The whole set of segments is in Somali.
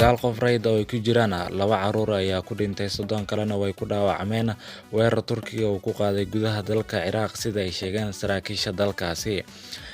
9 qof rayid oo ay ku jiraan 2 carruur ayaa ku dhintay, 30 kalena way ku dhaawacmeen weerar Turkiga uu ku qaaday gudaha dalka Ciraaq, sida ay sheegeen saraakiisha dalkaasi.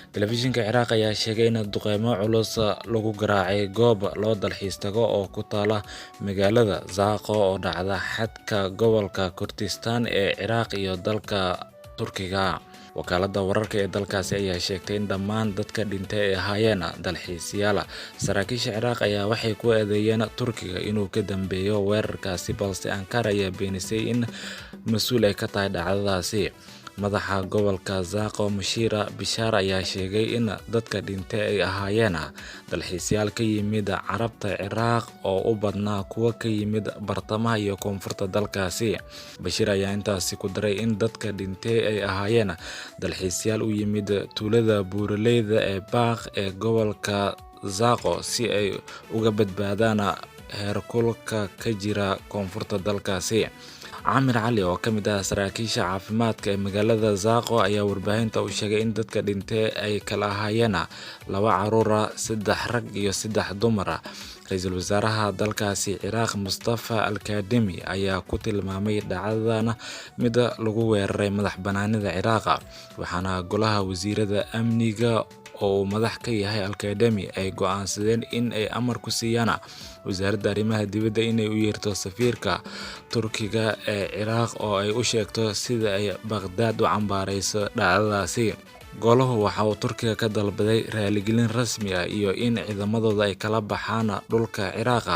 Telefishinka Ciraaq ayaa sheegay in duqeymo culus lagu garaacay goob loo dalxiis tago oo ku taala magaalada Zaaqo oo dhacda xadka gobolka Kurdistan ee Ciraaq iyo dalka Turkiga. Wakaaladda wararka ee dalkaasi ayaa sheegtay in dhammaan dadka dhintay ay ahaayeen dalxiisayaal. Saraakiisha Ciraaq ayaa waxay ku eedeeyeen Turkiga inuu ka dambeeyo weerarkaasi, balse Ankara ayaa beenisay in mas'uul ay ka tahay dhacdadaasi. Madaxa gobolka Zaaqo, Mushiira Bishaar, ayaa sheegay in dadka dhintay ay ahaayeen dalxiisayaal ka yimid Carabta Ciraaq oo u badnaa kuwa ka yimid bartamaha iyo koonfurta dalkaasi. Bashiir ayaa intaasi ku daray in dadka dhintay ay ahaayeen dalxiisayaal u yimid tuulada buuraleyda ee Baaq ee gobolka Zaaqo si ay uga badbaadaan heerkulka ka jira koonfurta dalkaasi. Caamir Cali oo ka mid ah saraakiisha caafimaadka ee magaalada Zaaqo ayaa warbaahinta u sheegay in dadka dhintay ay kala ahaayeen 2 carruur ah, 3 rag iyo 3 dumar ah. Ra'iisul wasaaraha dalkaasi Ciraaq, Mustafa Al-Kadhimi, ayaa ku tilmaamay dhacdadan mid lagu weeraray madax bannaanida Ciraaq, waxaana golaha wasiirada amniga oo uu madax ka yahay Al-Kadhimi ay go'aansadeen in ay amar ku siiyaan wasaaradda arrimaha dibadda inay u yeerto safiirka Turkiga ee Ciraaq oo ay u sheegto sida ay Baghdad u cambaarayso dhacdadaasi. Golahu waxa uu Turkiga ka dalbaday raaligelin rasmi ah iyo in ciidamadooda ay kala baxaan dhulka Ciraaq.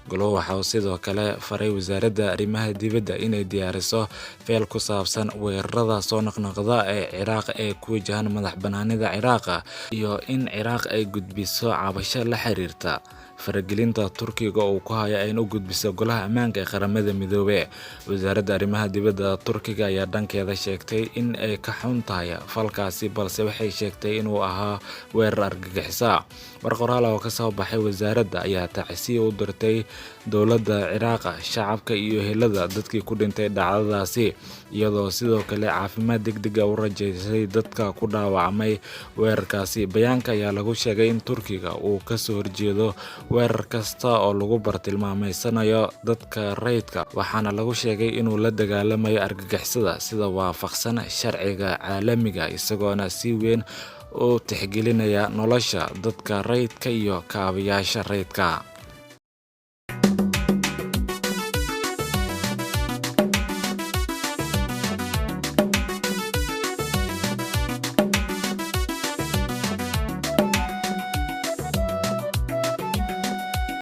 Golahu waxa uu sidoo kale faray wasaaradda arrimaha dibadda inay diyaariso fayl ku saabsan weerarada soo noqnoqda ee Ciraaq ee ku wajahan madax bannaanida Ciraaq iyo in Ciraaq ay gudbiso cabasho la xiriirta faragelinta Turkiga uu ku hayo ayna u gudbiso Golaha Ammaanka ee Qaramada Midoobay. Wasaaradda arrimaha dibadda Turkiga ayaa dhankeeda sheegtay in ay ka xun tahay falkaasi, balse waxay sheegtay inuu ahaa weerar argagixisa. War qoraal oo ka soo baxay wasaaradda ayaa tacsiye u dirtay dowladda Ciraaq, shacabka iyo ehelada dadkii ku dhintay dhacdadaasi, iyadoo sidoo kale caafimaad degdeg ah u rajaysay dadka ku dhaawacmay weerarkaasi. Bayaanka ayaa lagu sheegay in Turkiga uu ka soo horjeedo weerar kasta oo lagu bartilmaameedsanayo dadka rayidka, waxaana lagu sheegay inuu la dagaalamayo argagixisada sida waafaqsan sharciga caalamiga, isagoona si weyn u tixgelinaya nolosha dadka rayidka iyo kaabayaasha rayidka.